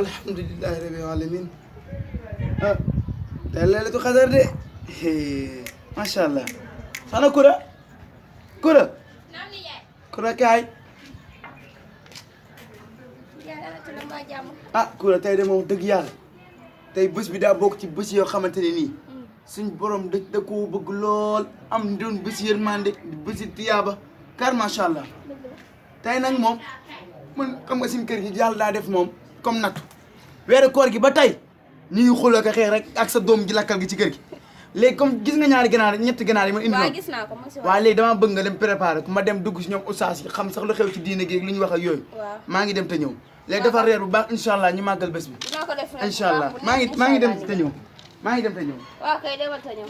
alhamdulillahi rabbil alamin ah tey laylatu xadar de macha allah sana Kura kaay ah Kura tey de moom dëgg yàlla tey bés bi daa bokk ci bés yoo xamante ne nii suñ borom da koo bëgg lool am doon bés yërmande bési tiyaaba car macha allah tey nag moom man xam nga suñ kër gi yàlla daa def moom comme nattu weeru koor gi ba tey ñu ngi xuloo ko xeex rek ak sa doom ji lakkal gi ci kër gi léegi comme gis nga ñaari ganaar ñetti ganaar yi ma indi gis naa ko waaw léegi damaa bëgg nga dem préparer ku ma dem dugg si ñoom oustaz yi xam sax lu xew ci diine gi lu ñu wax ak yooyu maa ngi dem te ñëw léegi dafa reer bu baax incha allah ñu màggal bés bi incha allah maa ngi dem te ñëw maa ngi dem te ñëw waaw kay demal te ñëw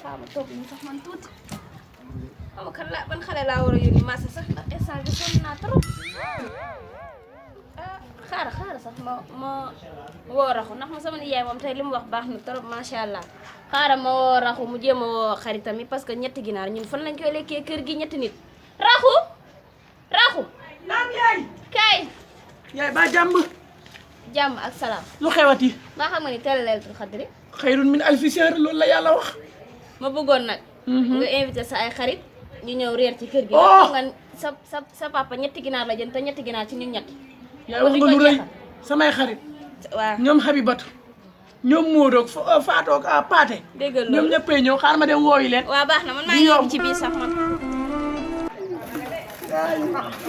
xaama toog ñu sax man tuuti xam nga kan la ban xale laa war a yónni marché sax ndax instant bi sonn naa trop xaaral sax ma woo raxu ndax ma sama nijaay moom tey li mu wax baax na trop macha allah xaaral ma woo raxu mu jéem a woo xaritam yi parce que ñetti ginaar ñun fan lañ koy lekkee kër gi ñetti nit raxu naam yaay kay yaay ba jàmm ak salaam lu xewati maa xam nga ni teel laylatul xadri xayrun min alfi shahr loolu la yàlla wax ma bëggoon nag nga invité sa ay xarit ñu ñëw reer ci kër gi xam nga sa papa ñetti ginaar la jënd te ñetti ginaar ci ñun ñett yaay wax nga lu rëy samay xarit waaw ñoom Habibatu ñoom Modou Fatou ak Paate déggal loolu ñoom ñëppay ñëw xaar ma dem wooyu leen waaw baax na man maa ngi ci biir sax man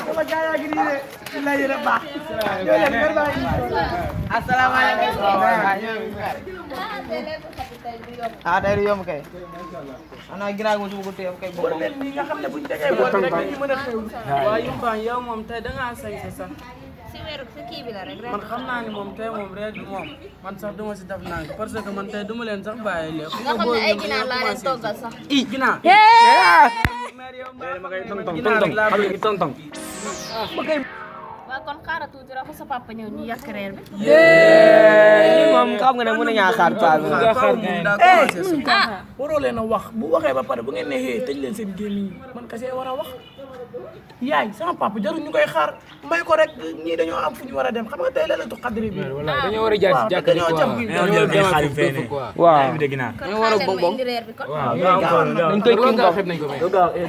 sama gaayaa gi nii de la yéen a baax asalaamaaleykum ah tey du yomb kay xanaa ginaar mo su ko téye kay bor leen nii nga xam ne buñ tegee bool bi rek dañuy mën a xew waaw Yumpaañ yow moom tey dangaa sañse sax si weeru sa kii bi la rek man xam naa ni moom tey moom reer bi moom man sax duma si def nànk parce que man tey duma leen sax bàyyi lépp nga xam ne ay ginaar laa leen toggal sax i ginaar mère yow waaw kon xaaral tuuti rek sa papa ñëw ñu yàq reer bi moom xam nga ne mën nañaa xaar paa bi waroo leen a wax bu waxee ba pare bu ngeen ne xëy tëj leen seen gémmiñ yi man kese war a wax yaay sama papa jarul ñu koy xaar may ko rek ñii dañoo am fu ñu war a dem xam nga tey laylatu xadri bi dañoo war a jaar si jàkka ji quoi dañoo dem xaalis fee waaw dañoo war a bonbon indi reer bi kon dañ koy kii nga xeb nañ ko may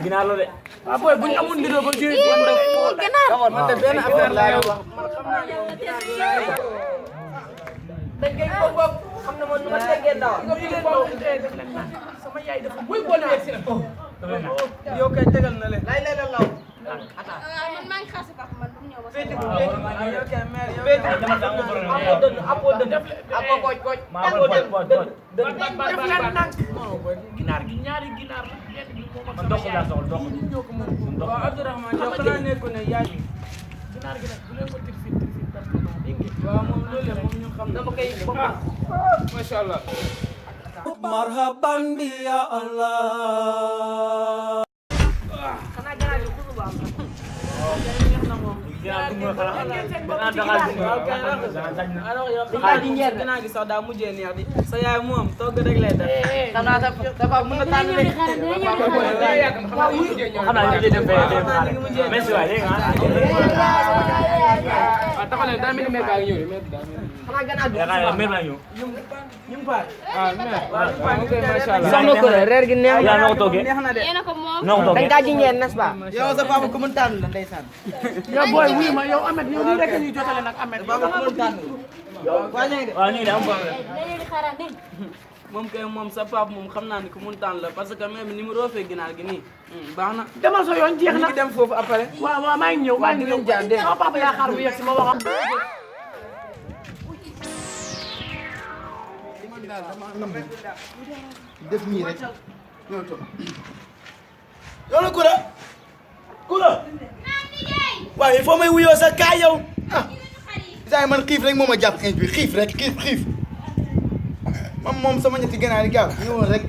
ginaar la de waaw booy bu ñu amul ndiro ba jëy man de benn affaire la yow man xam naa ne moom ginaar bi laa dañ koy bonbon xam ne man nu ma teggee ndaw sama yaay dafa buy bon yow kay tegal na leen man maa ngi xaar si papa man bu mu ñëw ba yow kay mère yow ginaar gi ñaari ginaar la yenn bi moom ak ndox laa soxla ndox ñoo ko moom waaw Abdourahmane yow xanaa nekku ne yaay ginaar gi nag bu leen ko tirfit parce que dégg ngeen waaw moom loolu la moom ñu xam dama koy macha allah marhaban bi ya Allah xanaa ginaar gi xulu ba am ginaar gi sax daa mujjee neex di sa yaay moom togg rek lay def xanaa dafa mën a tànn rek xam naa ñu dem merci waay dégg nga taxal leen daa mel ni mère baa ngi ñëw xanaa ganaar gi mère la ñëw ñu paat macha allah soxna ko reer gi neex yaa noo ko toogee yéen a ko moom noo ko dañ toogee kaa jinjeen n'est-ce pas yow sa papa ku mën tànn la ndeysaan yow booy wuy ma yow Ahmed yow nii rek la ñuy jotale nag Ahmed papa ku mën tànn waaw ñu ngi am problème dañuy di xaaraan dégg moom kay moom sa pap moom xam naa ni ku mun tànn la parce que même ni mu roofee ginaar gi nii baax na demal sa yoon jeex ñu na ngi dem foofu après waaw waaw maa ngi ñëw maa ngi ñëw sama papa yaa xaar bu yegg si ma waxam def nii rek ñoo toog yow la Kura waaye il faut may wuyoo sa kaay yow ah isaay man xiif rek moo ma jàpp ins bi xiif rek xiif moom sama ñetti ganaar yi gaaw ñëwoon rek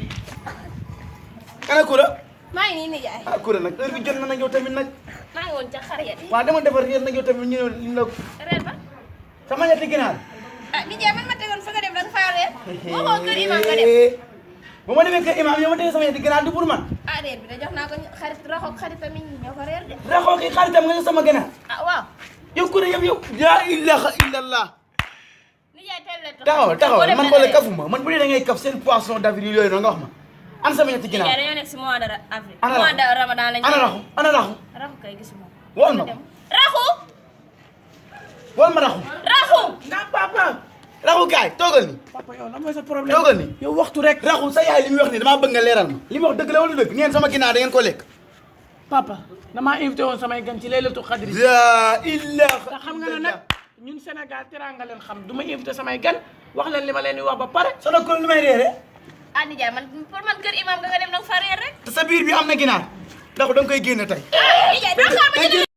ana Kura maa ngi nii nijaay ah Kura nag heure bi jot na nag yow tamit nag maa ngi woon ca xar ya di waaw dama defar réer nag yow tamit ñu ne la reer ba sama ñetti ganaar ah nijaay man ma tegoon fa nga dem da nga faa reer moo ko kër imam nga dem ba ma demee kër imam yow ma tege sama ñetti ganaar du pour man ah reer bi da jox naa ko xarit raxoog xaritam yi ñoo ko reer de raxoo ki xaritam nga ne sama ganaar ah waaw yow Kura yow laa ilaha illallah taxawal man xoolal kafuma man bu dee da ngay kaf seen poisson d'avril yooyu noonu nga wax ma ana sama ñetti ginaar dañoo nekk si mois de avril Ana mois de ramadan lañu ana raxu raxu kay gisuma wol ma ko raxu wol ma raxu nga papa raxu kaay toogal ni papa yow lan mooy sa problème toogal ni yow waxtu rek raxu sa yaay li muy wax ni damaa bëgg nga leeral ma li mu wax dëgg la wala dëgg ngeen sama ginaar da ngeen ko lekk papa damaa invité woon samay gan ci laylatu xadri la ilaha te xam nga ne nag ñun Sénégal teraanga leen xam du ma invité samay gan wax leen li ma leen di wax ba pare sono ko lu may reere ah nijaay man pour man kër imam nga dem nag fa reer rek sa biir bi am na ginaar raxu da nga koy génne tey nijaay doo xaar ma